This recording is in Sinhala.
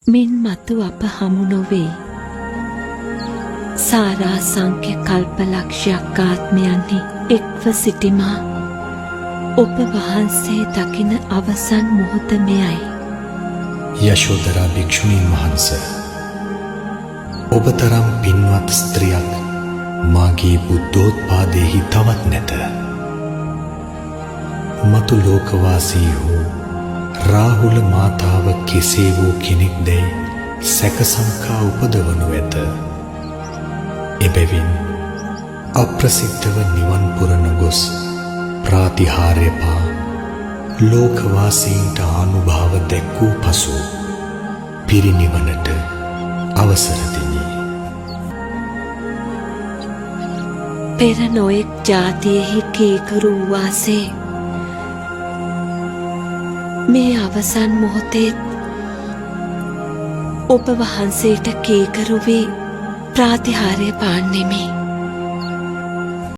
මින් මතු අප හමු නොවේ. සාරා සංඛ්‍ය කල්ප ලක්ෂයක් ආත්මයන්හි එක්ව සිටිමා ඔබ වහන්සේ දකින අවසන් මොහොත මෙයයි. යශෝදරා භික්ෂුණීන් වහන්ස, ඔබ තරම් පින්වත් ස්ත්‍රියක් මාගේ බුද්ධෝත්පාදයෙහි තවත් නැත. මතු ලෝකවාසී වූ රාහුල මාතාව කෙසේ වූ කෙනෙක් දැයි සැකසංකා උපදවනු ඇත. එබැවින් අප්‍රසිද්ධව නිවන් පුර නොගොස් ප්‍රාතිහාර්ය පා ලෝකවාසීන්ට ආනුභාව දැක් වූ පසු පිරිනිවනට අවසර දෙමි. පෙර නොයෙක් ජාතියෙහි කීකරු වූවාසේ මේ අවසන් මොහොතේත් ඔබ වහන්සේට කීකරු වී ප්‍රාතිහාර්ය පාන්නෙමි.